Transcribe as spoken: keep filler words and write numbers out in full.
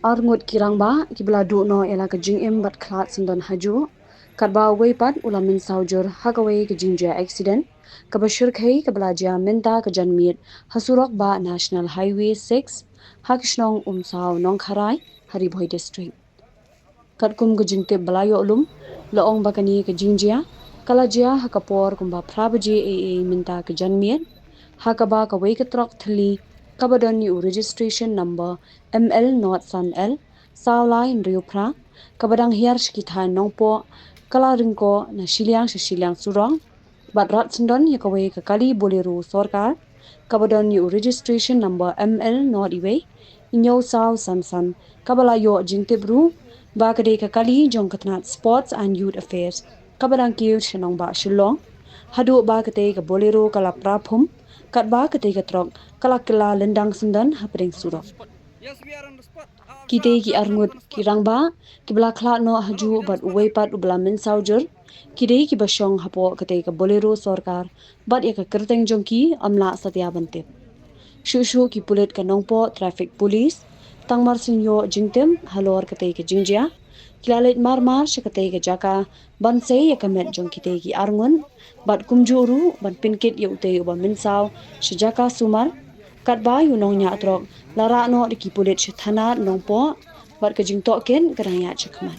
Arngut ki rangbah kiba la duh noh ïa la ka jingim bad khlad syndon hajuh, katba uwei pat u la mynsaw jur ha kawei ka jingjia accident kaba shyrkhei kaba la jia mynta ka janmiet ha surok bah National Highway six ha ka shnong Umsaw Nongkharai ha Ri Bhoi District. Katkum ka jingtip ba la ïoh lum, la ong ba kane ka jingjia ka la jia ha ka por kumba phra baje eiei mynta ka janmiet, ha kaba kawei ka trok thylli kaba don ïa u registration number M L not san L saw lai hynriew phra, kaba dang hiar sha ki thaiñ Nongpoh, ka la ryngkoh na shiliang sha shiliang surok bad rat syndon ïa kawei ka kali Bolero sorkar kaba don ïa u registration number M L not iwei hynñiew saw san san, kaba la ïoh jingtip ruh ba ka dei ka kali jong ka tnat Sports and Youth Affairs kaba dang kiew sha nongbah Shillong, haduh ba katei ka Bolero ka la pra phum, katba katei ka trok ka la kylla lyndang syndon hapdeng surok. Kitei ki arngut ki rangbah kiba la khlad noh hajuh bad uwei pat uba la mynsaw jur, ki dei kiba shong hapoh katei ka Bolero sorkar bad ïa ka kyrteng jong ki ym lah satia ban tip. Shuh shuh ki pulit ka Nongpoh Traffic Police tang mar shu ïoh jingtip halor katei ka jingjia, ki la leit mar mar sha katei ka jaka ban sei ïa ka met jong kitei ki arngut bad kumjuh ruh ban pynkit ïa utei uba mynsaw sha jaka sumar, katba ïa u nongñiah trok la rah noh da ki pulit sha thana Nongpoh bad ka jingtohkit ka dang ïaid shakhmat.